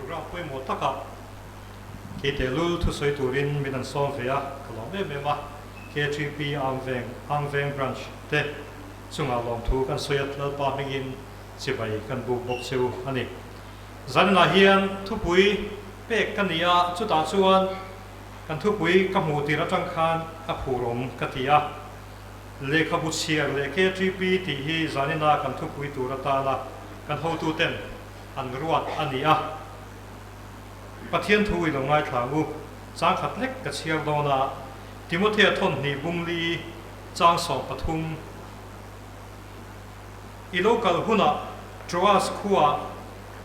Program pawimawh takah kei tehlul thusawi turin min an sawm ve a, ka lawm em em a. KTP Angveng, Angveng Branch te chungah lawmthu kan sawi a, Lalpa hmingin chibai kan buk bawk che u a ni. Zaninah hian thupui pek ka ni a, chutah chuan kan thupui ka hmuh tir atang khan a phurawm ka ti a. Lehkhabu chhiar leh KTP tih hi zanina kan thupui tur atana kan hotuten an ruat a ni a. Pathian thu i lo ngaithla ang u. Chang khat lek ka chhiar dawn a, Timothea thawnhnih bungli chang 13. I lo kal hunah Troas khuaa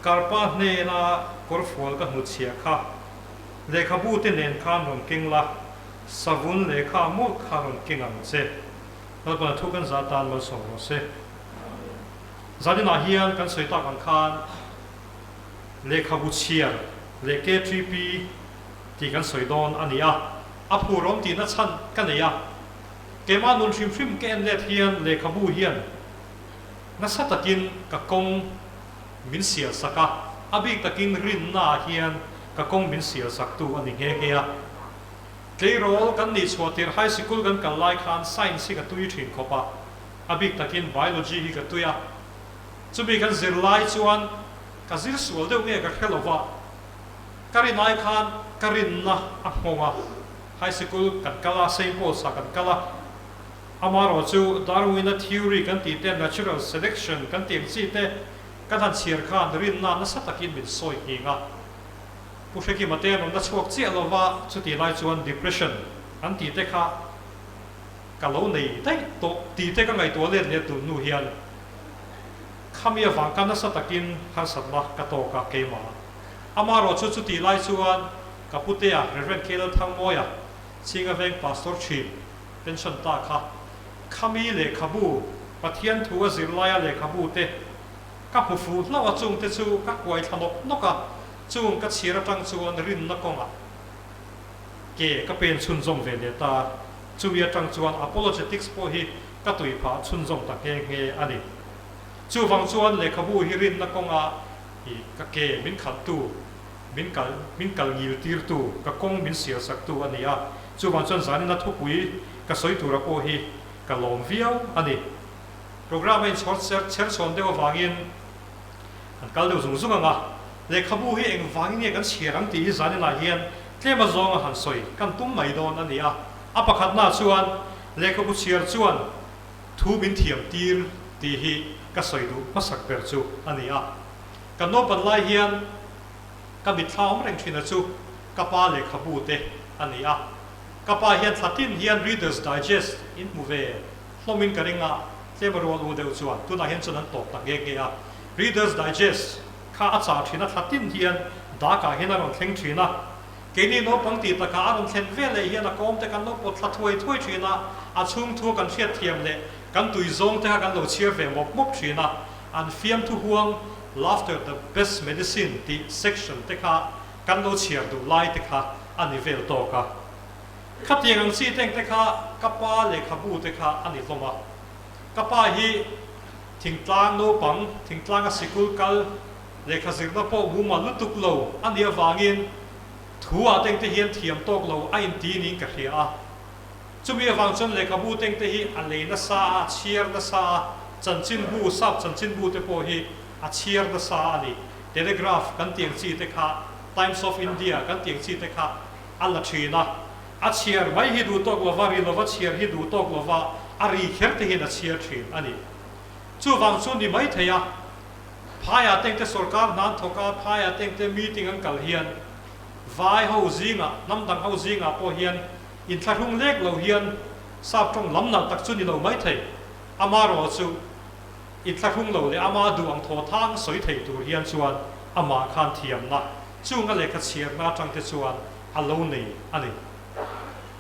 Karpa hnena kawrfual ka hnutchhiah kha lehkhabu te nen khan rawn keng la, savun lehkha mawlh kha rawn keng ang che. Lalpana thu kan zah tan malsawm rawh se. Zaninah hian kan sawi tak ang khan lehkhabu chhiar leh KTP tih kan sawi dawn a ni a, a phurawm tihna chhan ka nei a. Keimah nun hrim hrim ka en let hian lehkhabu hian nasa takin ka kawng min sial sak a, a bik takin rinnaah hian ka kawng min sial saktu a ni nghe nghe a. Tleirawl kan nih chhuah tirh high sikul kan kal lai khan science hi ka tui thin khawp a, a bik takin biology hi ka tui a. Chumi kan zir lai chuan ka zir sual deuh nge ka hre lo va, ka rin ai khan ka rinna a nghawng a, high sikul kan kal a, Saint Paul's ah kan kal a, amaherawh chu Darwin-a theory kan tih te, natural selection kan tih ang chi te kan han chhiar khan rinna nasa takin min sawi nghing a. Pu Hrekima te an awmna chhuak chiah lo va, chutih lai chuan depression an tih te kha ka lo nei daih tawh tih te ka ngaihtuah let leh tun hnu hian khami avang ka nasa takin harsatna ka tawk a keimah. Amaherawh chu chutih lai chuan ka putea Rev. KL Thangmawia Chinga Veng Pastor thin pension ta kha khami lehkhabu Pathian thu a zirlaia lehkhabu te ka hmu fuh hlauh a chungte chu ka kuai thla nawk nawk a, chung ka chhir atang chuan rinna kawngah ke ka pen chhunzawm ve leh ta, chumi atang chuan apologetics pawh hi ka tui phah chhunzawm ta nghe nghe a ni. Chuvang chuan lehkhabu hi rinna kawnga i ka ke min khalhtu, min kal min kal ngil tirtu, ka kawng min sialsaktu a ni a, chuvang chuan zanina thupui ka sawi tura pawh hi ka lawm viau a ni. Programme a inchhawr cher cher chhawn deuh avangin kan kal deuh zung zung ang a, lehkhabu hi engvangin nge kan chhiar ang tih hi zaninah hian tlem azawnga han sawi kan tum mai dawn a ni a. A pakhatnaah chuan lehkhabu chhiar chuan thu min thiam tir tih hi ka sawi duh hmasak ber chu a ni a. Kan naupan lai hian ka mitthla awm reng thin a chu ka pa lehkhabu te a ni a. Ka pa hian thla tin hian Reader's Digest in hmu ve hlawmin ka ring a, tlem a rual u deuh chuan tunah hian chuan an tawp ta nghe nghe a. Reader's Digest kha a chah thin a, thla tin hian dakah hian a rawn thleng thin a. Keini naupang tih takah a rawn thlen ve leh hian a kawm te kan lo pawt thla thuai thuai thin a, a chhung thu kan hriat thiam leh kan tui zawng te kha kan lo chhiar ve mawp mawp thin a. An fiamthu huang Laughter the best medicine tih section te kha kan lo chhiar duh lai te kha a ni vel tawk a. Khatiang ang chi teng te kha ka pa lehkhabu te kha a ni hlawm a. Ka pa hi thingtlang naupang, thingtlanga sikul kal, lehkha zirna pawh mumal lutuk lo a nih avangin thu ah teng te hian thiam tawk lo a inti niin ka hria a. Chumi avang chuan lehkhabu teng te hi a lei nasa a, a chhiar nasa a, chanchinbu, sap chanchinbu te pawh hi a chhiar nasa a ni. Telegraph kan tih ang chi te kha, Times of India kan tih ang chi te kha a la thin a. A chhiar mai hi duh tawk lova, ri lova chhiar hi duh tawk lova a ri kher te hian a chhiar thin a ni. Chuvang chu ni mai thei a, phaiah tengte sorkar hna an thawk a, phaiah tengte meeting an kal hian vai ho zingah, hnam dang ho zingah pawh hian inthlahrung lek lo hian sap tawng lam nalh tak chu ni lo mai thei. Amaherawh chu inthlahrung lo leh ama duh ang thaw thang sawi thei tur hian chuan amah khan thiamna chunga lehkha chhiarna atangte chuan a lo nei a ni.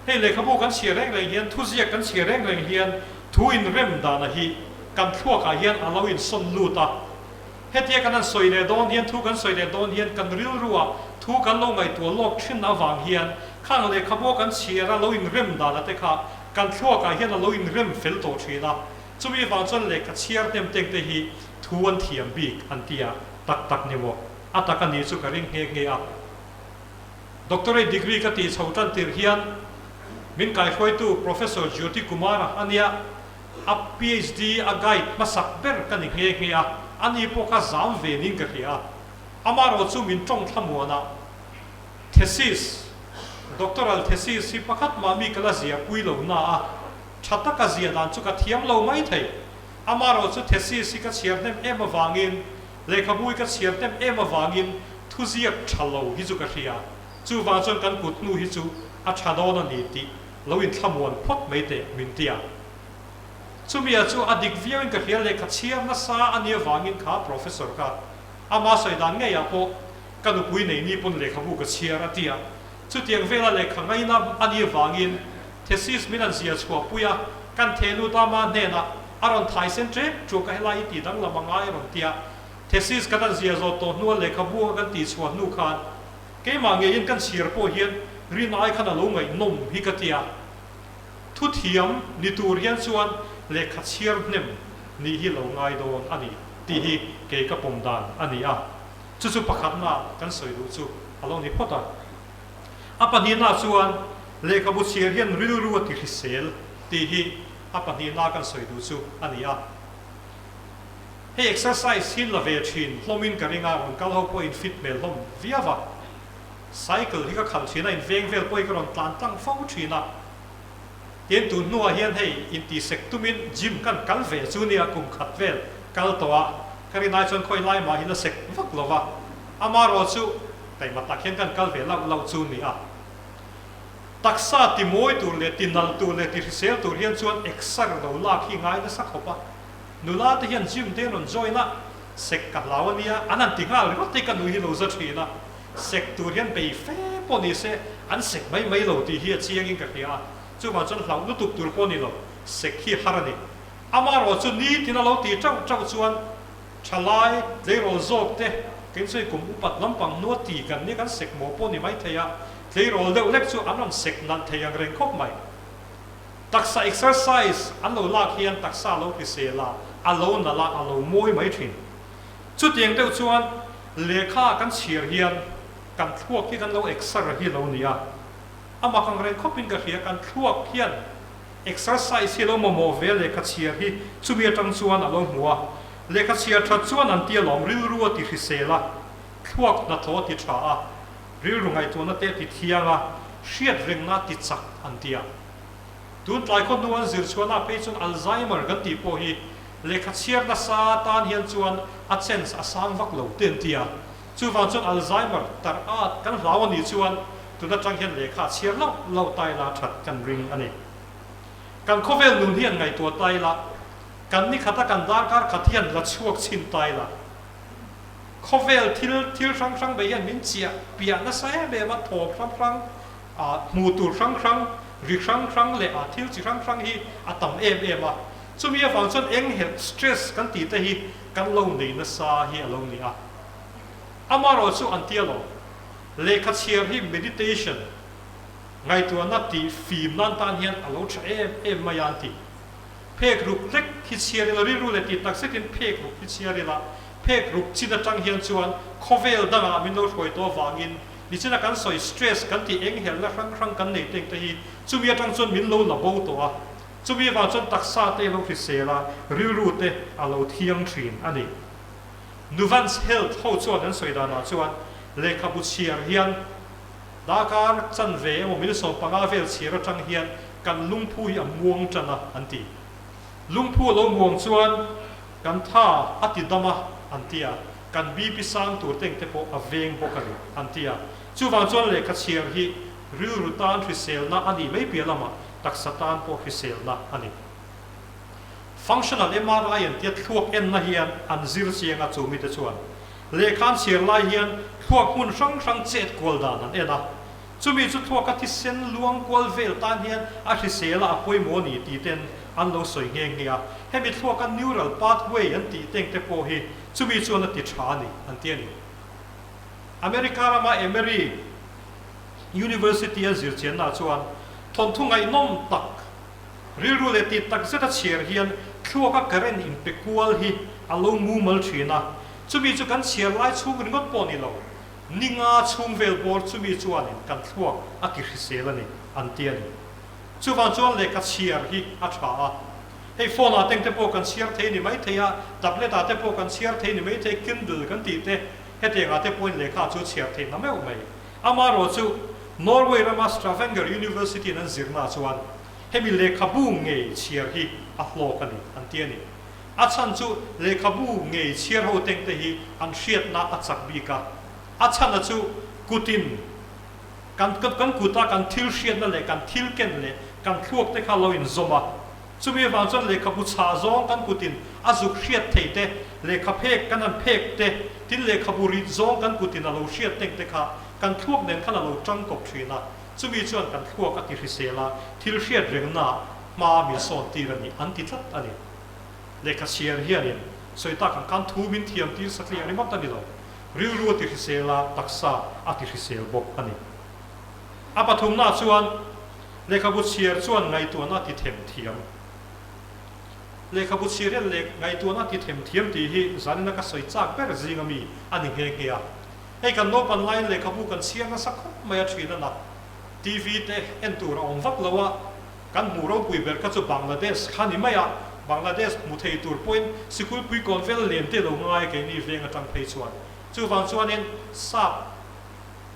Hei lehkhabu kan chhiar reng reng hian, thuziak kan chhiar reng reng hian thu inrem dana hi kan thluakah hian a lo insawn lut a. Hetia kan han sawi leh dawn hian, thu kan sawi leh dawn hian kan rilruah thu kan lo ngaihtuah lawk thin avang hian khang lehkhabua kan chhiar a lo inrem dana te kha kan thluakah hian a lo inrem fel tawh thin a. Chumi avang chuan lehkha chhiar hnem teng te hi thu an thiam bik an ti a, tak tak ni maw? A tak a nih chu ka ring nghe nghe a. Doctorate degree ka tih chho tan tir hian min kaihruaitu Professor Jyoti Kumar-a a nia, a PhD a guide hmasak ber ka ni nghe nghe a, ani pawh kha zam ve niin ka hria a. Amaherawh chu min tawng thlamuanah thesis, doctoral thesis hi pakhat mah mi ka la zia pui lo na a, tha taka zia dan chu ka thiam lo mai thei. Amaherawh chu thesis hi ka chhiar hnem em avangin, lehkhabu hi ka chhiar hnem em avangin thuziak tha lo hi chu ka hria. Chuvang chuan kan kut hnu hi chu a tha dawn a ni tih lo inthlamuan phawt mai teh min ti a. Chumia chu a dik viauin ka hria lehkha chhiar nasa a nih avangin kha Professor kha ama sawi dan ngeiah pawh ka nupui nei ni pawn lehkhabu ka chhiar a ti a. Chutiang vela lehkha ngaina a nih avangin thesis min an zia chhuahpui a, kan theh lut a ama hnenah a rawn thai sen ṭek ṭuak a helai i tih danglam a ngai a rawn ti a. Thesis kan an zia zawh tawh hnua lehkhabu anga kan tih chhuah hnu khan keimah ngeiin kan chhiar pawh hian rin ai khan a lo ngaihnawm hi ka ti a. Thuthiam ni tur hian chuan lehkha chhiar hnem nih hi lo ngai dawn a ni tih hi kei ka pawm dan a ni a. Chu chu pakhatna kan sawi duh chu a lo ni phawt a. A pahnihna chuan lehkhabu chhiar hian rilru a ti hrisel tih hi a pahnihna kan sawi duh chu a ni a. Hei exercise hi la ve thin hlawmin ka ring a, rawn kal ho pawh in fit hmel hlawm viau a. Cycle hi ka khalh thin a, in veng vel pawh hi ka rawn tlan tlang fo thin a. Tin, tun hnuah hian hei intihsek tumin gym kan kal ve chu nia kum khat vel kal tawh a, ka rin ai chuan khawi lai mah hi la sek vak lo va, amaherawh chu taima tak hian kan kal ve lauh lauh chu ni a. Taksa ti mawi tur leh ti nal tur leh ti hrisel tur hian chuan exer lo lak hi ngai nasa khawp a, nula te hian gym te an rawn join a, sek ka hlau a nia, an han ti nghal ringawt te ka nui hi lo za thin a. Sek tur hian bei fe pawh ni se, an sek mai mai lo tih hi a chiangin ka hria a, chuvang chuan hlauh lutuk tur pawh ni lo, sek hi har a ni. Amaherawh chu nitin a lo tih tauh tauh chuan thalai tleirawl zawk te, kei chu kum upat lampang hnua ti kan nia kan sek maw pawh ni mai thei a, tleirawl deuh lek chu an rawn sek nalh thei ang reng khawp mai. Taksa exercise an lo lak hian taksa a lo hrisel a, a lo nalh a, a lo mawi mai thin. Chutiang deuh chuan lehkha kan chhiar hian kan thluak hi kan lo exer hi lo ni a, a mak ang reng khawpin ka hria, kan thluak hian exercise hi lo mamawh ve a lehkha chhiar hi chumi atang chuan a lo hmu a, lehkha chhiar that chuan an tia lawm rilru a ti hrisel a, thluak hnathawh a ti tha a, rilru ngaihtuahna te a ti thiang a, hriat rengna a ti chak an ti a. Tun tlai khaw hnu an zir chhuahna phei chuan Alzheimer kan tih pawh hi lehkha chhiar nasa tan hian chuan a chance a sang vak lo te an ti a. Chuvang chuan Alzheimer tarh at kan hlau a nih chuan tun atang hian lehkha a chhiar loh loh ta ila that kan ring a ni. Kan khawvel nun hian ngaihtuah ta ila, kan ni khata kan darkar khat hian la chhuak chhin ta ila, khawvel thil thil hrang hrang mai hian min chiah piah nasa em em a, thawm hrang hrang Ah hmuh tur hrang hrang, ri hrang hrang leh ah thil chi hrang hrang hi a tam em em a. Chumi avang chuan enghelh, stress, kan tih te hi kan lo nei nasa hi a lo ni a. Amaherawh chu an tia lo. Lehkha chhiar hi meditation, ngaihtuahna tih fim nan tan hian a lo tha em em mai a an ti. Phek ruk hlek hi chhiar ila, rilru leh tih tak zetin phek ruk hi chhiar ila, phek ruk chin atang hian chuan khawvel dangah min lo hruai tawh avangin Nichina kan sawi stress kan tih enghelna hrang hrang kan nei teng te hi chumi atang chuan min lo la bo tawh a, chumi avang chuan taksa te lo hrisel a, rilru te a lo thiang thin a ni. Nuvance Health ho chuan an sawi danah chuan lehkhabu chhiar hian darkar chanve emaw mil 15 vel chhiar atang hian kan lungphu hi a muang tan a an ti. Lungphu a lo muang chuan Kan tha a ti dam a, an ti a, kan BP sang tur teng te pawh a veng bawk a ni, an ti a. Chuvang chuan lehkha chhiar hi rilru tan hriselna a nih mai piah lamah taksa tan pawh hriselna a ni. Functional MRI an tia thluak enna hian an zir chiang a, chu mite chuan lehkha an chhiar lai hian thluak hmun hrang hrang chet kual dan an en a, Chumi chu thluaka thisen luang kual vel tan hian a hrisel a a pawimawh a ni tih ten an lo sawi nghe nghe a. Hemi thluaka neural pathway an tih teng te pawh hi chumi chuan a ti tha a ni an ti a ni. America rama Emory University an zirchiannaah chuan thawnthu ngaihnawm tak, rilru leh tih tak zeta chhiar hian thluaka current inpe kual hi a lo mumal thin a. Chumi chu kan chhiar lai chhung ringawt pawh ni lo, ni nga chhung vel bawr chumi chuanin kan thluak a ti hrisel a ni, an ti a ni. Chuvang chuan lehkha chhiar hi a tha a. Hei phone ah teng te pawh kan chhiar thei ni mai thei a, tablet ah te pawh kan chhiar thei ni mai thei, Kindle kan tih te, hetiang ah te pawhin lehkha chu chhiar theih na meuh mai. Amaherawh chu Norway rama Stavanger University in an zirna chuan hemi lehkhabu ngei chhiar hi a hlawk a ni an ti a ni. A chhan chu lehkhabu ngei chhiar ho teng te hi an hriatna a chak bik a, a chhan a chu kutin kan kan kuta kan thil hriatna leh kan thil ken leh kan thluak te kha lo inzawm a. Chumi avang chuan lehkhabu chhah zawng kan kutin a zuk hriat thei te, lehkha phek kan han phek te, tin lehkhabu rit zawng kan kutin a lo hriat teng te kha kan thluak nen khan a lo tangkawp thin a. Chumi chuan kan thluak a ti hrisel a, thil hriat rengna hma min sawn tir a ni an ti tlat a ni. Lehkha chhiar hianin sawi tak ang khan thu min thiam tir satliah ringawt a ni lo, rilru a ti hrisel a, taksa a ti hrisel bawk a ni. A pathumna chuan lehkhabu chhiar chuan ngaihtuahna a ti them thiam. Lehkhabu chhiar hian leh ngaihtuahna a ti them thiam tih hi zanina ka sawi chak ber zinga mi a ni nghe nghe a. Hei kan naupan laiin lehkhabu kan chhiar nasa khawp mai a thin a na. TV te en tur a awm vak lo a, kan hmuh ropui ber kha chu Bangladesh kha ni mai a, Bangladesh hmu thei tur pawhin sikulpui kawn vel len te lo ngai a keini veng atang phei chuan. Chuvang chuanin sap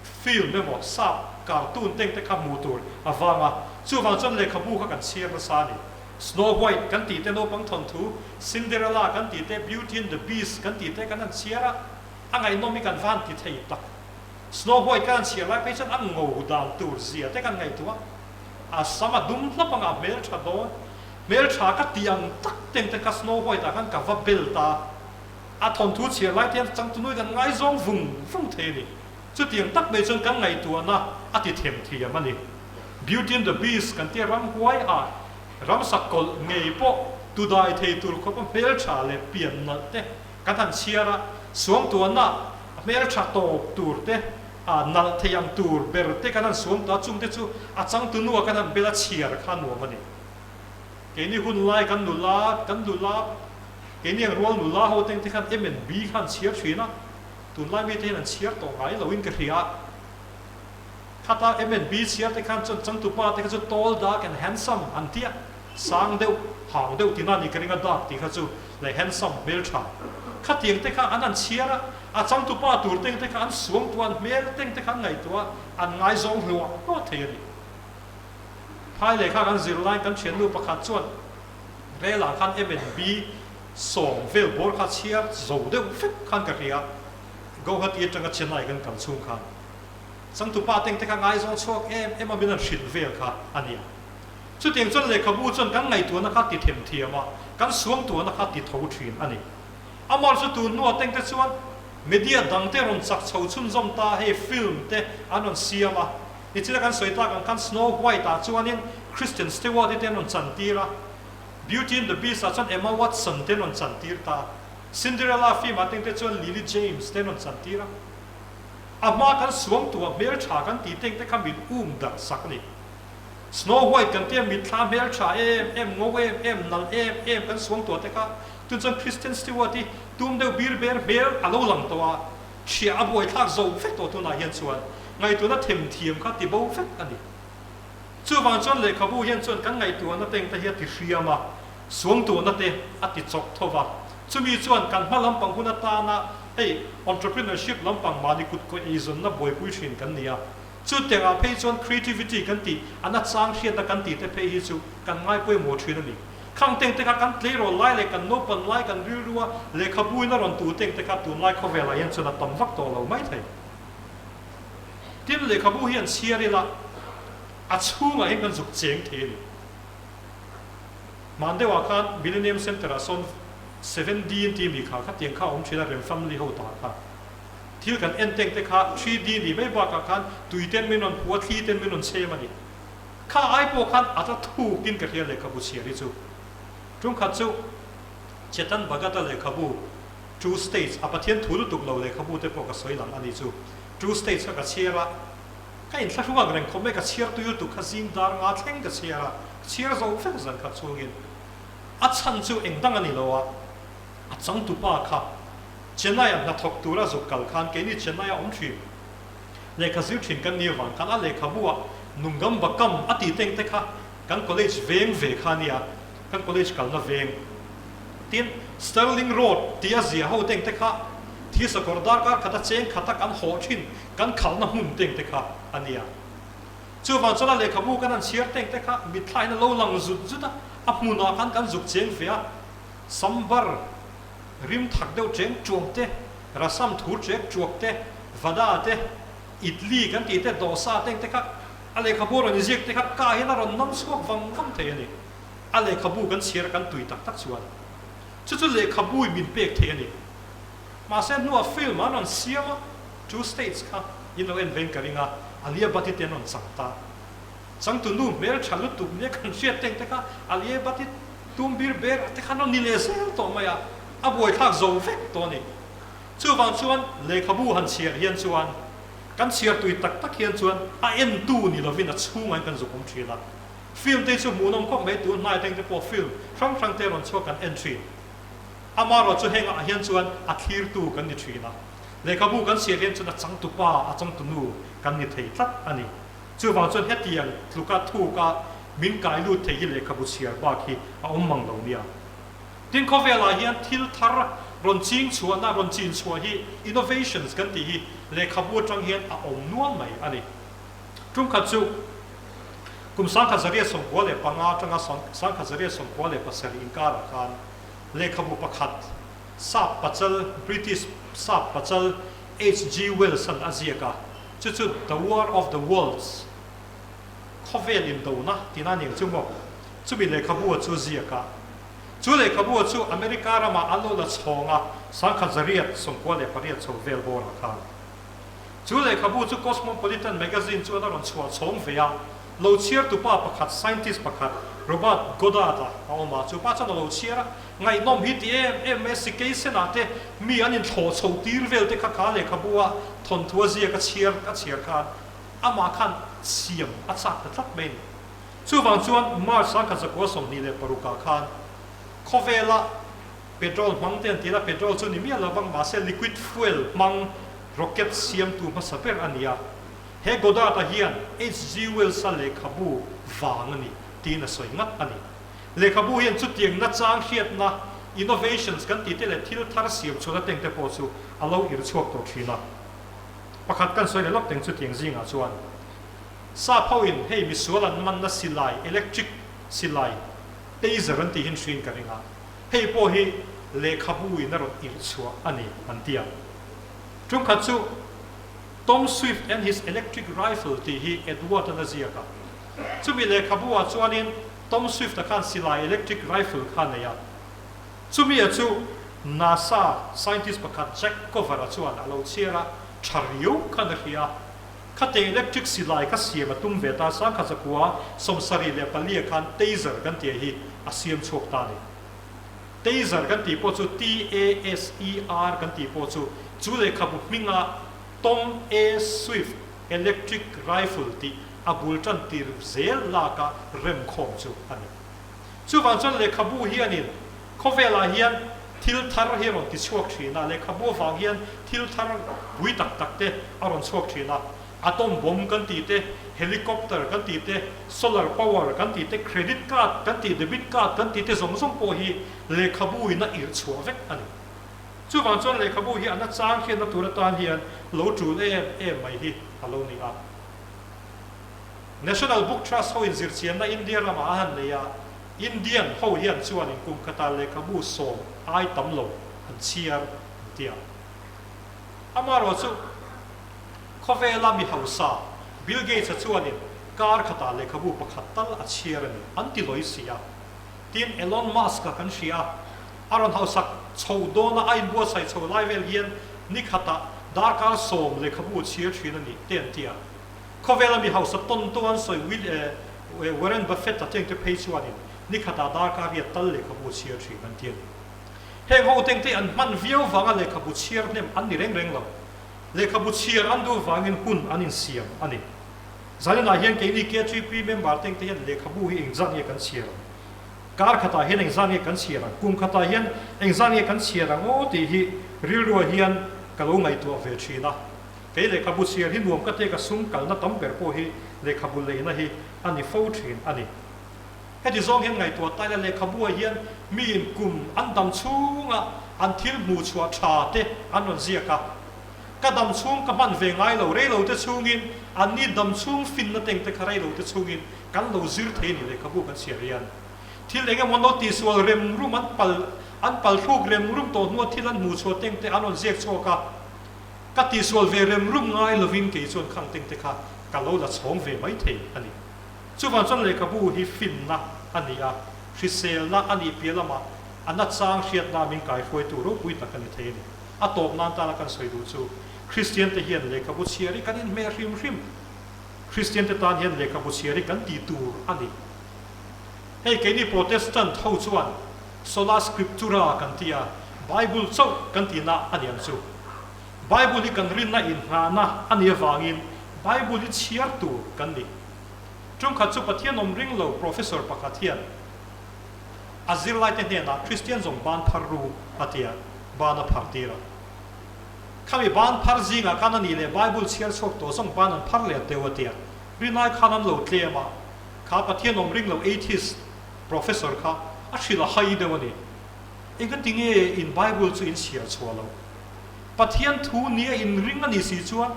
film emaw sap cartoon teng te kha hmuh tur a vang a, chuvang chuan lehkhabu kha kan chhiar nasa a ni. Snow White kan tih te naupang thawnthu, Cinderella kan tih te, Beauty and the Beast kan tih te kan han chhiar a, A ngaihnawm hi kan van ti thei tak. Snow White kan chhiar lai phei chuan a ngo dan tur zia te kan ngaihtuah. A sam a dum hlap anga hmeltha dawn. Hmeltha ka ti ang tak ten te kha Snow White ah khan ka va bel ta. A thawnthu chhiar lai te hian changtunui kan ngaizawng vung vung thei a ni. Chutiang tak mai chuan kan ngaihtuahna a ti them thiam a ni. Beauty and the Beast kan tia ramhuai ah ramsa kawlh ngei pawh tudai thei tur khawpa hmeltha leh pian nalh te Kan han chhiar a, suangtuahna a hmeltha tawp tur te, a nalh thei ang tur ber te kan han suangtuah a, chungte chu a changtunua kan han bel a chhiar kha nuam a ni. Keini hun lai kan nula, kan nula, keini ang rual nula ho te khan M and B kha an chhiar thin a, tunlai mite hian an chhiar tawh ngai loin ka hria a. Khata M and B chhiar te khan chuan changtupa te kha chu tall, dark and handsome an tia. Sang deuh, hang deuh tina ni ka ring a dark tih kha chu leh handsome hmeltha. Khatiang te kha an han chhiar a, a changtupa tur teng te kha an suangtuah, an hmel teng te kha an ngaihtuah a, an ngaizawng hluah hluah thei a ni. Phai lehkha kan zir laiin kan thiannu pakhat chuan relah khan M&B sawm vel bawr kha chhiar zo deuh vek khan ka hria, Guwahati atanga Chennai kan kal chhung khan. Changtupa teng te kha ngaizawng chhuak em em a min han hrilh vel kha a nia. Chutiang chuan lehkhabu chuan kan ngaihtuahna kha ti them thiam a, kan suangtuahna kha ti tho thin a ni. Amar chu tun hnuah tengte chuan media dangte rawn chak chho chhunzawm ta, hei film te an rawn siam a, nichina kan sawi tak ang khan Snow White ah chuanin Kristen Stewart i te an rawn chantir a, Beauty and the Beast ah chuan Emma Watson te an rawn chantir ta, Cinderella film ah tengte chuan Lily James te an rawn chantir a. A hma kan suangtuah hmeltha kan tih tengte kha min um darh sak a ni. Snow White kan tia mitthla hmeltha em em, ngo em em, nalh em em kan suang tuah te kha tun chuan Kristen Stewart hi tum deuh bir ber hmel a lo lang tawh a, chhiah a buaithlak zo vek tawh tunah hian chuan ngaihtuahna themthiam kha ti bo vek a ni. Chuvang chuan lehkhabu hian chuan kan ngaihtuahna teng te hi a ti hriam a, suangtuahna te a ti chawk tho va, chumi chuan kan hma lampang hun atana hei entrepreneurship lampang mahni kutkawih eizawnna buaipui thin kan ni a, Chutiangah phei chuan creativity kan tih, a nachang hriatna kan tih te phei hi chu kan ngai pawimawh thin a ni. Khang teng te kha kan tleirawl lai leh kan naupan lai kan rilrua lehkhabuin a rawn tu teng te kha tunlai khawvelah hian chuan a tam vak tawh lo mai thei. Tin, lehkhabu hi an chhiar ila a chhungah hian kan zuk cheng thei a ni. Hman deuhah khan Millennium Centre-ah sawn 7D an ti mi kha khatiang kha a awm thin a, Remfamily ho tah kha. Thil kan en teng te kha 3D nih mai bakah khan tui ten min rawn phu a, thli ten min rawn chhem a ni. Kha ai pawh khan a tla thukin ka hria lehkhabu chhiar hi chu. Tumkhat chu Chetan Bhagat-a lehkhabu Two States, a Pathian thu lutuk lo lehkhabu te pawh ka sawi lang a ni chu. Two States kha ka chhiar a, ka inthlahrung ang reng khawp mai, ka chhiar tui lutuk kha zing dar nga thleng ka chhiar a, ka chhiar zo vek zan khat chhungin. A chhan chu eng dang a ni lo a, a changtupa kha. Chennai-a hnathawk tura zuk kal khan keini Chennai-a awm thin lehkha zir thin kan nih avang khan a lehkhabu-ah Nungambakkam a tih teng te kha kan college veng ve kha a nia, kan college kalna veng. Tin, Sterling Road tih a zia ho teng te kha Thilsakawr darkar khata cheng khata kan hawh thin kan khalhna hmun teng te kha a nia. Chuvang chuan a lehkhabu kan han chhiar teng te kha mitthlain a lo lang zut zut a, a hmunah khan kan zuk cheng ve a, sambar rim thak deuh cheng tuang te, rasam thur chek tuak te, vada te, idli kan tih te, dosa teng te kha a lehkhabu a rawn inziak te kha ka hian a rawn nam chhuak vang vang thei a ni. A lehkhabu kan chhiar a kan tui tak tak chuan chu chu lehkhabu in min pek thei a ni. Mahse hnuah film an rawn siam a, Two States kha in lo en vein ka ring a, Alia Bhatt-i te an rawn chang ta. Changtu nu hmel tha lutuk nia kan hriat teng te kha Alia Bhatt-i tum bir ber te khan rawn ni leh zel tawh mai a, a buaithlak zo vek tawh a ni. Chuvang chuan lehkhabu han chhiar hian chuan kan chhiar tui tak tak hian chuan a entu ni lovin a chhungah kan zuk awm thin a. Film te chu hmuhnawm khawp mai tun hnai teng te pawh film hrang hrang te rawn chhuak kan en thin. Amaherawh chu hengah hian chuan a thlirtu kan ni thin a. Lehkhabu kan chhiar hian chuan a changtupa, a changtunu kan ni thei tlat a ni. Chuvang chuan hetiang tluka thuka min kai lut thei hi lehkhabu chhiar bak hi a awm mang lo nia. Tin khawvelah hian thil thar rawn ching chhuahna, rawn chin chhuah hi innovations kan tih hi lehkhabu atang hian a awm nual mai a ni. Tum khat chu kum 1995 atanga 1997 inkarah khan lehkhabu pakhat sap pachal, British sap pachal HG Wells-a'n a ziak a, chu chu The War of the Worlds, Khawvel Indona tihna a ni ang chu maw? Chumi lehkhabu chu ziak a. Chu lehkhabu chu America ramah an lo la chhawng a, 1998 chho vel bawrah khan. Chu lehkhabu chu Cosmopolitan magazine chuan a rawn chhuah chhawng ve a, lo chhiartupa pakhat, scientist pakhat, Robert Goddard-a a awm a, chu pa chuan a lo chhiar a, ngaihnawm hi ti em em mai a, sikei senah te mi an inthlawh chho tir vel te kha kha lehkhabu a thawnthu a ziak a chhiar a chhiar khan amah khan siam a chak ta tlat mai a ni. Chuvang chuan March 1926 ah khan khawvela Petrol hmang te an ti la, petrol chu ni miah lo vang, mahse liquid fuel hmang rocket siamtu hmasa ber a ni a. He Goddard-a hian HG Wells-a lehkhabu vang a ni tiin a sawi ngat a ni. Lehkhabu hian chutiang nachang hriatna, innovations, kan tih te leh thil thar siam chhuahna teng te pawh chu a lo irh chhuak tawh thin a. Pakhat kan sawi leh lawk teng chutiang zingah chuan sap hoin hei misual an manna silai, electric silai, taser an tih hin hriin ka ring a. Hei pawh hi lehkhabu in a rawn irh chhuah a ni an ti a. Tumkhat chu Tom Swift and his electric rifle tih hi Edward-a'n a ziak a. Chumi lehkhabu ah chuanin Tom Swift-a khan silai electric rifle kha a nei a. Chumi a chu NASA scientist pakhat Jack Cover-a chuan a lo chhiar a, tha riau khan a hria a. Khate electric silai kha siam a tum ve ta, 1974 ah khan taser kan tih hi a siam chhuak ta a ni. Taser kan tih pawh chu T-A-S-E-R kan tih pawh chu chu lehkhabu hminga Tom A. Swift Electric Rifle tih a bul tan tir zel laka remkhawm chu a ni. Chuvang chuan lehkhabu hianin khawvelah hian thil thar hi a rawn ti chhuak thin a, lehkhabu avang hian thil thar pui tak tak te a rawn chhuak thin a, atom bomb kan tih te, helicopter kan tih te, solar power kan tih te, credit card kan tih, debit card kan tih te zawng zawng pawh hi lehkhabu in a irh chhuah vek a ni. Chuvang chuan lehkhabu hi a nachang hriatna tur atan hian lo tul em em mai hi a lo ni a. National Book Trust ho inzirchianna India ramah a han nei a, Indian ho hian chuanin kum khatah lehkhabu sawm ai tam lo an chhiar an ti a. Amaherawh chu khawvela mi hausa Bill Gates-a chuanin kar khatah lehkhabu pakhat tal a chhiar a ni an ti lawi si a. Tin, Elon Musk-a kan hria a, a rawn hausak chho dawna a inbuatsaih chho lai vel hian ni khatah darkar sawm lehkhabu a chhiar thin a ni te an ti a. Khawvela mi hausa tawn tawh an sawi Will e Warren Buffett-a tengte phei chuanin ni khatah darkar riat tal lehkhabu chhiar thin an ti a ni. Heng ho tengte an hman viau vanga lehkhabu chhiar hnem an ni reng reng lo. Lehkhabu chhiar an duh vangin hun an insiam a ni. Zaninah hian keini KTP member tengte hian lehkhabu hi engzat nge kan chhiar ang? Kar khatah hian engzah nge kan chhiar ang, kum khatah hian engzah nge kan chhiar ang aw tih hi rilruah hian ka lo ngaihtuah ve thin a. Kei lehkhabu chhiar hi nuam ka tia ka sum kalna tam ber pawh hi lehkhabu leina hi a ni fo thin a ni. Heti zawng hian ngaihtuah taila lehkhabuah hian miin kum an dam chhunga an thil hmuh chhuah tha te an rawn ziak a. Ka dam chhung ka hman ve ngai lo, reilo te chhungin anni dam chhung finna teng te kha reilo te chhungin kan lo zir thei a ni lehkhabu kan chhiar hian. Thil eng emaw an lo tihsual rem rum an pal an pal thluk rem rum tawh hnua thil an hmuh chhuah teng te an rawn ziak chhuak a. Ka tihsual ve rem rum ngai lovin kei chuan khang teng te kha ka lo la chhawng ve mai thei a ni. Chuvang chuan lehkhabu hi finna a ni a, hriselna a nih piah lamah a nachang hriatna min kaihruaitu ropui tak a ni thei a ni. A tawp nan tana kan sawi duh chu Kristiante hian lehkhabu chhiar hi kan inhmeh hrim hrim. Kristiante tan hian lehkhabu chhiar hi kan tih tur a ni. Hei keini Protestant ho chuan Sola Scriptura kan ti a, Bible chauh kan tihna a ni ang chu. Bible hi kan rinna inngahna a nih avangin Bible hi chhiar tur kan ni. Ṭumkhat chu Pathian awm ring lo professor pakhat hian a zirlaite hnenah Kristian zawng ban phar ru a ti a, ban a phar tir a. Khami ban phar zingah khan a nih leh Bible chhiar chhuak tawh zawng ban an phar leh teu a ti a. Rinai khan an lo tlem a, kha Pathian awm ring lo atheist professor kha a hrilh a hai deuh a ni. Engatinge in Bible chu in chhiar chhuah loh? Pathian thu nia in ring a nih si chuan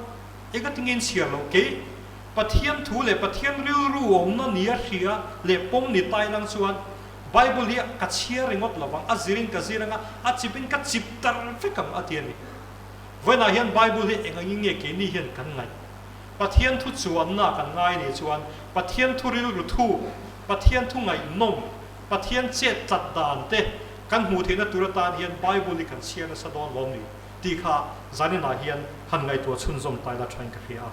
engatinge in chhiar loh? Kei Pathian thu leh Pathian rilru awmna nia hria leh pawm ni tai lang chuan Bible hi ka chhiar ringawt lo vang, a zirin ka zir anga a chipin ka chip tar vek ang a ti a ni. Vawiinah hian Bible hi eng angin nge keini hian kan ngaih? Pathian thu chuanna kan ngai nih chuan Pathian thu rilru thu, Pathian thu ngaihnawm, Pathian chet tlat dan te kan hmuh theihna tur atan hian Bible hi kan chhiar nasa dawn lawm ni tih kha zaninah hian han ngaihtuah chhunzawm taila thain ka hria a.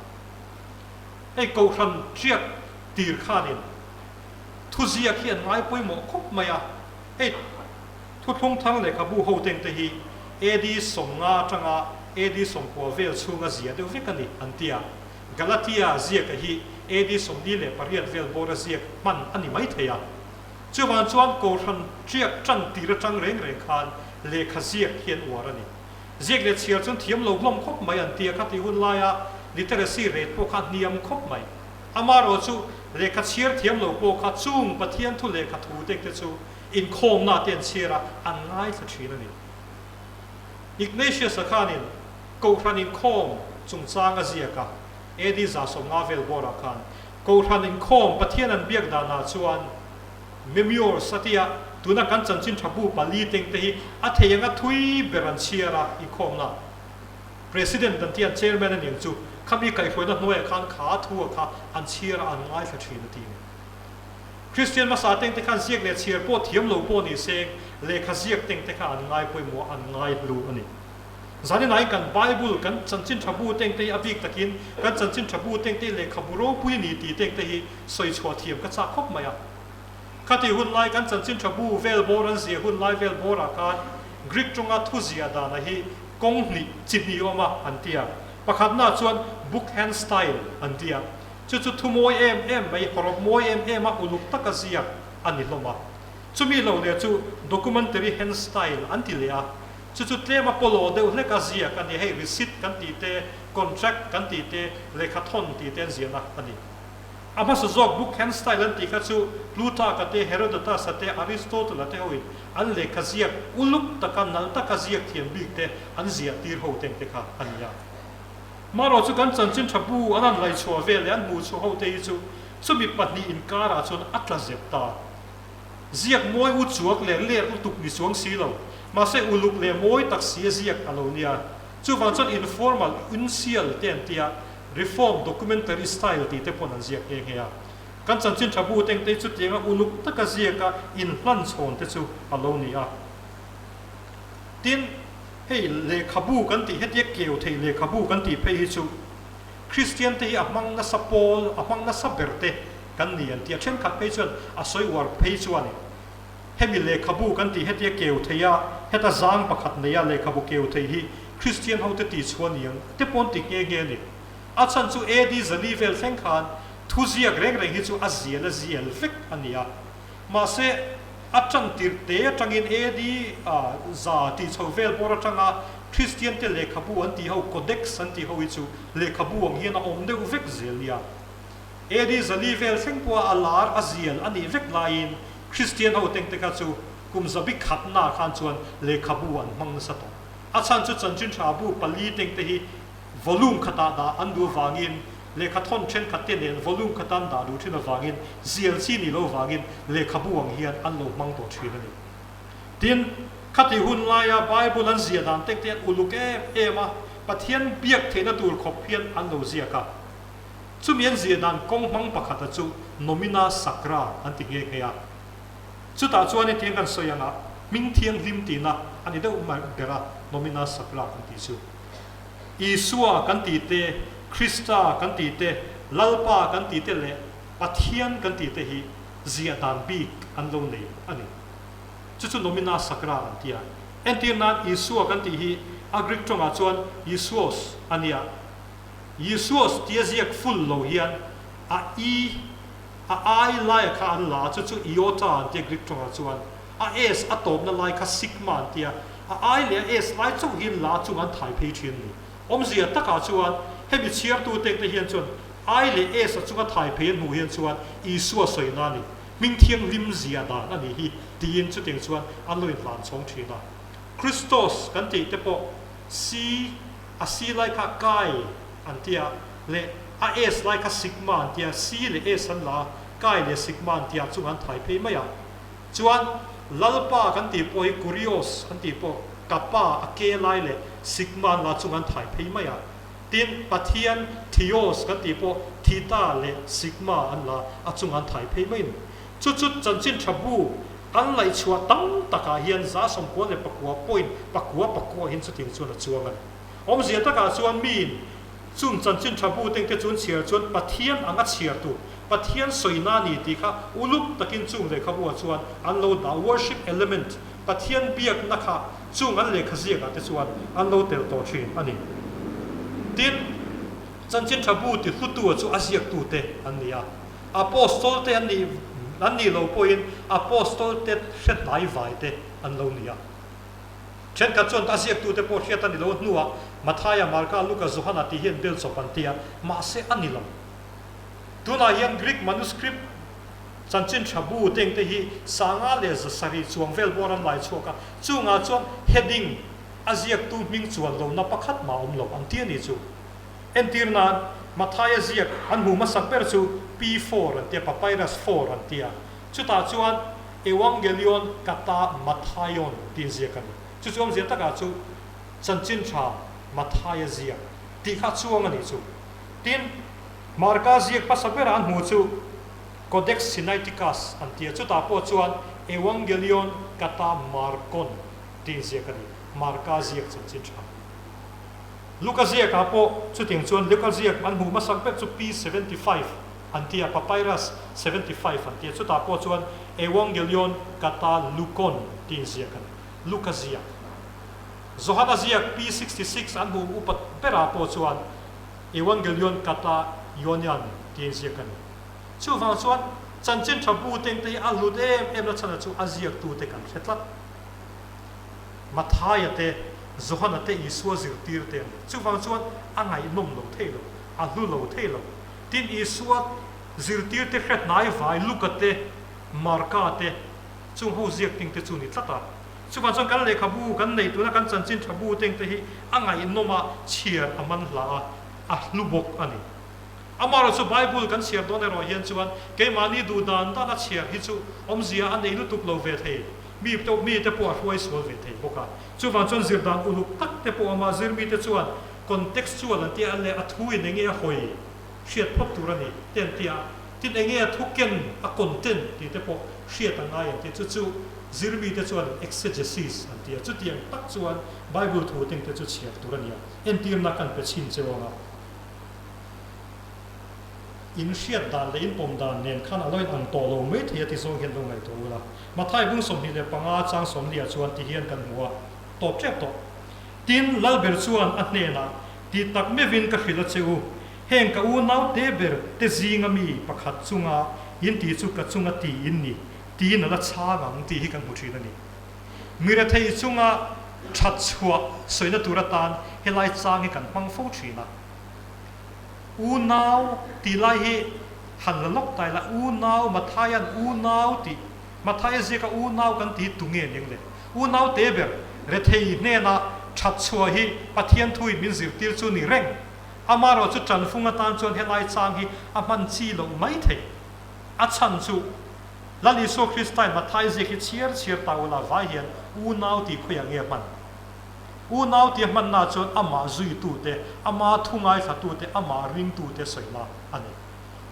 Hei Kohhran ṭiak tir khanin thuziak hi an ngai pawimawh khawp mai a, hei Thuthlung Thar lehkhabu ho tengte hi AD 50 atanga AD 90 vel chhunga zia deuh vek a ni an ti a, Galatia ziaka hi AD 48 vel bawra ziak hman a ni mai thei a. Chuvang chuan Kohhran ṭiak ṭan tir atang reng reng khan lehkha ziak hi an uar a ni. Ziak leh chhiar chuan thiam lo hlawm khawp mai an ti a, khatih hun laia literacy rate pawh kha a hniam khawp mai. Amaherawh chu lehkha chhiar thiam lo pawh kha chung Pathian thu lehkha thu te te chu inkhawmna te an chhiar a, an ngaithla thin a ni. Ignatius-a khanin Kohhran inkhawm chungchang a ziak a, AD 150 vel bawrah khan Kohhran inkhawm Pathian an biak danah chuan Memoirs a tia, tuna kan chanchin tha bu pali teng te hi a thei anga thui ber an chhiar a, inkhawmna President an tia, an Chairman a niang chu, khami kaihhruaina hnuaiah khan kha thu a kha an chhiar a, an ngaithla thin a ti ni. Kristian hmasa teng te khan ziak leh chhiar pawh thiam lo pawh ni seng, lehkha ziak teng te kha an ngai pawimawh, an ngai hlu a ni. Zaninai kan Bible, kan chanchin tha bu teng te hi a bik takin kan chanchin tha bu teng te hi lehkhabu ropui a ni tih teng te hi sawi chhuah thiam ka chak khawp mai a. Khatih hun lai kan chanchin tha bu vel bawr an ziah hun lai vel bawrah khan Greek tawnga thu ziah dana hi kawng hnih chi hnih awm a an ti a. Pakhatnaah chuan book hand style an ti a. Chu chu thu mawi em em mai, hawrawp mawi em em a uluk taka ziak a ni hlawm a. Chumi lo leh chu documentary hand style an ti leh a. Chu chu tlem a pawlawh deuh hlek a ziak a ni. Hei receipt kan tih te, contract kan tih te, lehkha thawn tih te an ziahna a ni. A hmasa zawk book hand style an tih kha chu Plutarch-a te, Herodotus-a te, Aristotle-a te hoin an lehkha ziak uluk taka nalh taka ziak thiam bik te an ziah tir ho teng te kha a ni a. Marawh chu kan chanchin tha bu an han laichhuah vel leh an hmuh chhuah ho te hi chu chumi pahnih inkarah chuan a tla zep ta. Ziak mawi u chuak leh ler lutuk ni chuang si lo, mahse uluk leh mawi tak si a ziak a lo nia. Chuvang chuan informal, uncial te an tia, reform documentary style tih te pawn an ziak nghe nghe a. Kan chanchin tha bu teng te chutianga uluk taka ziaka inhlan chhawn te chu a lo ni a. Tin, hei lehkhabu kan tih hetia keu thei lehkhabu kan tih phei hi chu Kristian te hi a hmang nasa pawl, a hmang nasa ber te kan ni an ti a, thenkhat phei chuan a sawi uar phei chuan hemi lehkhabu kan tih hetia keu thei a, heta zang pakhat neia lehkhabu keu thei hi Kristian hote tih chhuah ni ang te pawn ti nghe nghe a ni. A chhan chu AD zali vel thleng khan thuziak reng reng hi chu a zial a zial vek a ni a, mahse. A ṭan tirh te aṭangin AD za tih chho vel bawr aṭanga Kristiante lehkhabu an tih ho, Codex an tih ho hi chu lehkhabu ang hian a awm deuh vek zel nia. AD 400 vel thleng pawha a lar a zial a nih vek laiin Kristian ho tengte kha chu kum zabi khatnaah khan chuan lehkhabu an hmang nasa tawh. A chhan chu chanchin tha bu pali tengte hi volume khatah dah an duh avangin lehkhathawn thenkhat te nen volume khata an dah duh thin avangin zial chi nih loh avangin lehkhabu ang hian an lo hmang tawh thin a ni. Tin, khatih hun laia Bible an ziah dan tengte an uluk em em a, Pathian biak theihna tur khawp hian an lo ziak a. Chumi an ziah dan kawng hmang pakhata chu Nomina Sacra an ti nghe nghe a. Chutah chuan hetiang kan sawi anga hming thianghlim tihna a ni deuh ber a, Nomina Sacra kan tih chu. Isua kan tih te, Krista kan tih te, Lalpa kan tih te leh Pathian kan tih te hi ziah dan bik an lo nei a ni. Chu chu Nomina Sacra an ti a. Entir nan Isua kan tih hi a Greek tawngah chuan Iesuos a nia. Iesuos tia ziak full lo hian a i, a I laia kha an la a, chu chu Iota an tia Greek tawngah chuan. A S a tawpna lai kha Sigma an tia, a I leh a S lai chauh hian la chung an thai phei thin a ni. Awmzia takah chuan hemi chhiartu tengte hian chuan I leh S a chunga thai phei an hmuh hian chuan Isua sawina a ni, hming thianghlim zia dan a nih hi tiin chutiang chuan an lo inhlan chhawng thin a. Christos kan tih te pawh C a C lai kha Kai an tia leh a S lai kha Sigma an tia, C leh S an la a, Kai leh Sigma an tia chung an thai phei mai a. Chuan Lalpa kan tih pawh hi Kurios an tih pawh Kappa a ke lai leh Sigma an la chung an thai phei mai a. Tin, Pathian Theos kan tih pawh Theta leh Sigma an la a chung an thai phei mai a ni. Chu chu chanchin tha bu an laihchhuah tam takah hian 99 point pakua pakua hian chutiang chuan a chuang a ni. Awmzia takah chuan miin Chung chanchin tha bu tengte chu an chhiar chuan Pathian anga chhiar tur, Pathian sawina a ni tih kha uluk takin chung lehkhabu-ah chuan an lo dah, worship element, Pathian biakna kha chung an lehkha ziakah te chuan an lo tel tawh thin a ni. Tin, chanchin tha bu ti hlutu-a chu a ziaktute an ni a, Apostol te an nih an nih loh pawhin Apostol te hre hnai vai te an lo ni a. Thenkhat chuan a ziaktute pawh hriat a ni lo hnuah Mathaia, Marka, Luka, Johana tih hi an bel chawp an ti a, mahse a ni lo. Tunah hian Greek manuscript chanchin tha bu tengte hi 500 leh 700 chuang vel bawr an lai chhuak a, chungah chuan heading a ziaktu hming chuan lohna pakhat mah awm lo an ti a ni chu. Entir nan Mathaia ziak an hmuh hmasak ber chu P4 an ti a, Papyrus 4 an ti a, chutah chuan Euangelion kata Mathaion tih ziak a ni. Chu chu awmzia takah chu chanchin tha Mathaia ziak tih kha chuang a nih chu. Tin, Marka ziak hmasa bera an hmuh chu Codex Sinaiticus an ti a, chutah pawh chuan Euangelion kata Markon tih ziak a ni, Marka ziak chanchin tha. Luka ziakah pawh chutiang chuan Luka ziak an hmuh hmasak ber chu P 75 an ti a, Papyrus 75 an ti a, chutah pawh chuan Euangelion kata Lukon tih inziak a ni. Luka ziak. Johana ziak P 66 an hmuh upat berah pawh chuan Euangelion kata Ionian tih inziak a ni. Chuvang chuan chanchin tha bu tengte hi a hlut em em na chhan chu a ziaktute kan hre tlat. Mathaia te, Johana te Isua zirtir te a ni. Chuvang chuan a ngaihnawm lo thei lo, a hlu lo thei lo. Tin, Isua zirtirte hre hnai vai Luka te, Marka te, chung ho ziak ting te chu ni tlat a. Chuvang chuan kan lehkhabu kan neih tuna kan chanchin tha bu teng te hi a ngaihnawm a, chhiar a man hla a, a hlu bawk a ni. Amaherawhchu chu Bible kan chhiar dawn erawh hian chuan keimahni duh dan dana chhiar hi chu awmzia a nei lutuk lo ve thei. Mi te mi te pawh a hruai sual ve thei bawk a. Chuvang chuan zir dan uluk tak te pawh ama zir mite chuan contextual an tia leh a thu in enge a hawi hriat phawt tur a ni te an tia. Tin enge a thu ken a content tih te pawh hriat a ngai an tia. Chu chu zir mite chuan exegesis an tia. Chutiang tak chuan Bible thu teng te chu chhiar tur a ni a. Entirna kan pe chhin cheu ang a. In hriat dan leh in pawm dan nen khan a lo in ang tawh lo mai thei a ti zawng hian lo ngaihtuah ula. Mathai bung 25 chang 40 chuan ti hian kan hmu a, tawp tep tawh. Tin, Lalber chuan a hnenah, Ti tak meuhin ka hrilh a che u, heng ka unau te ber te zinga mi pakhat chunga in ti chu ka chunga ti in ni. Tiin a la chhang ang tih hi kan hmu thin a ni. Mi rethei chunga that chhuah sawina tur atan helai chang hi kan hmang fo thin a. Unau tih lai hi han la lawk ta ila, unau, Mathaia'n unau tih, Mathaia ziaka unau kan tih hi tunge ning le? Unau te ber rethei hnena that chhuah hi Pathian thuin min zirtir chu ni reng. Amaherawh chu tanfung atan chuan helai chang hi a hman chi loh mai thei. A chhan chu Lal Isua Kristain Mathai ziak hi chhiar chhiar ta ula vai hian unau tih khawiah nge a hman? Unau tih a hmanna chuan amah zuitute, ama thu ngaithlatute, amah ringtute sawina a ni.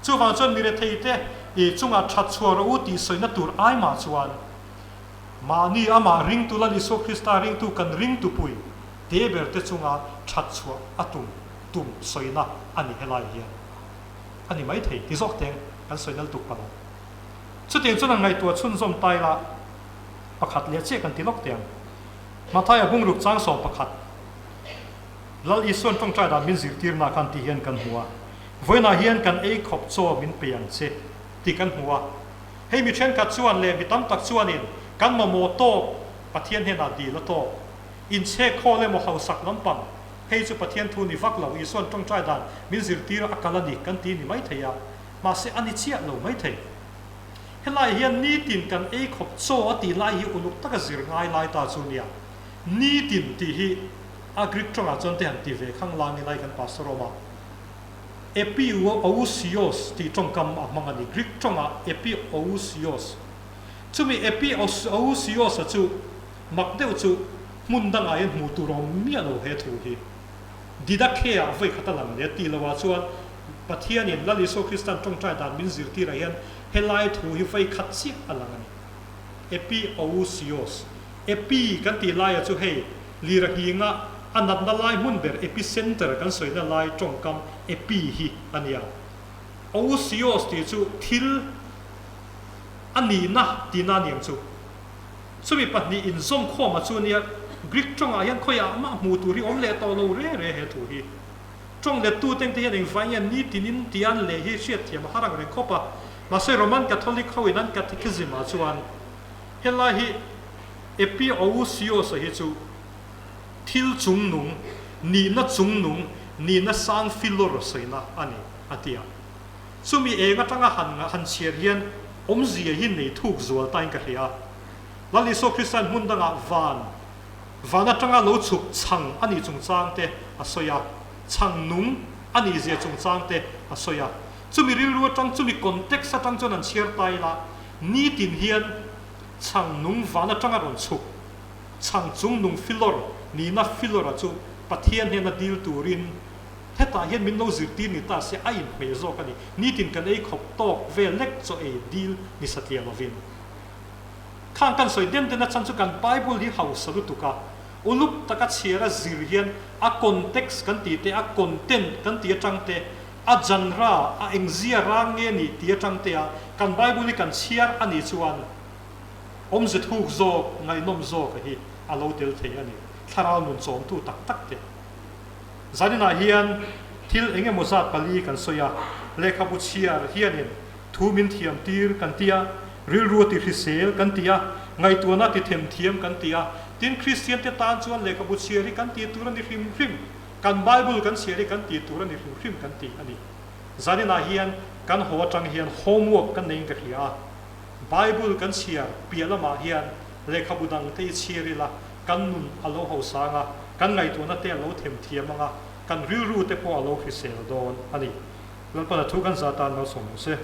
Chuvang chuan mi retheite i chungah that chhuah rawh u tih sawina tur ai mah chuan mahni amah ringtu Lal Isua Krista ringtu kan ringtupui te berte chunga that chhuah a tum tum sawina a ni helai hian. A ni maithei ti zawk teng kan sawi nal tuk palh ang. Chutiang chuan an ngaihtuah chhunzawm ta ila pakhat leh chiah kan ti lawk teh ang. Mathaia bungruk chang 11 Lal Isuan tawngtai dan min zirtirna khan tih hian kan hmu a, vawiinah hian kan ei khawp chaw min pe ang che tih kan hmu a. Hei mi thenkhat chuan leh mi tam tak chuanin kan mamawh tawk Pathian hnenah dil a tawk. Inchhek khawl emaw hausak lampang Hei chu Pathian thu ni vak lo, Isuan tawngtai dan min zirtir a kal a ni kan ti ni maithei a, mahse a ni chiah lo maithei. Helai hian nitin kan ei khawp chaw a tih lai hi uluk taka zir ngai lai ta chu nia. Nitin tih hi a Greek tawngah chuan te han ti ve khang lang ila i kan pastor awm a. Epiousios tih tawngkam a hmang a ni, Greek tawngah epiousios. Chumi epiousios a chu mak deuh chu Hmun dangah hian hmuh tur a awm miah lo he thu hi. Didakhe-ah vawi khat a lang leh tih loah chuan Pathianin Lal Isua Kristan tawngtai dan min zirtirah hian helai thu hi vawi khat chiah a lang a ni. Epiousios, Epi kan tih laia chu hei lira nghinga a natna lai hmun ber epicenter kan sawina lai tawngkam epi hi a nia. Ousios tih chu thil a nihna tihna a ni ang chu. Chumi pahnih inzawm khawma chu nia Greek tawngah hian khawiah mah hmuh tur hi awm leh tawh lo re re he thu hi. Tawng lettu teng te hian engvai nge nitinin tian leh hi hriatthiam a har ang reng khawp a. Mahse Roman Catholic ho in an Catechism ah chuan helai hi Epiousios a hi chu thil chungnung, nihna chungnung, nihna sang filawr sawina a ni a ti a. Chumi eng atanga han han chhiar hian awmzia hi nei thuk zual tain ka hria. Lal Isua Krista'n hmun dangah van, van atanga lo chhuk chhang a nih chungchang te a sawi a, chhang nung a nih zia chungchang te a sawi a. Chumi rilru atang, chumi context atang chuan an chhiar ta ila, nitin hian chhang nung van atanga rawn chhuk, chhang chung nung filawr nihna filawra chu Pathian hnena dil turin Hetah hian min lo zirtir ni ta se a inhmeh zawk a ni. Nitin kan ei khawp tawk vel lek chaw ei dil ni satliah lovin. Khang kan sawi den den a chhan chu kan Bible hi hausa lutuk a, uluk taka chhiar a zir hian a context kan tih te, a content kan tih atang te, a genre, a engzia rang nge nih tih atang te a kan Bible hi kan chhiar a nih chuan awmze thuk zawk, ngaihnawm zawk a hi a lo tel thei a ni. Thlarau nun chawmtu tak tak te. Zaninah hian thil eng emaw zat pali kan sawi a, lehkhabu chhiar hianin thu min thiam tir kan ti a, rilru a ti hrisel kan ti a, ngaihtuahna a ti them thiam kan ti a, tin Kristiante tan chuan lehkhabu chhiar hi kan tih tur a ni hrim hrim, kan Bible kan chhiar hi kan tih tur a ni hrim hrim kan ti a ni. Zaninah hian kan haw atang hian homework kan neiin ka hria a, Bible kan chhiar piah lamah hian lehkhabu dangte i chhiar ila, Kan nun a lo hosang a, kan ngaihtuahna te a lo them thiam ang a, kan rilru te pawh a lo hrisel dawn a ni. Lalpana thu kan zah tan malsawm rawh se.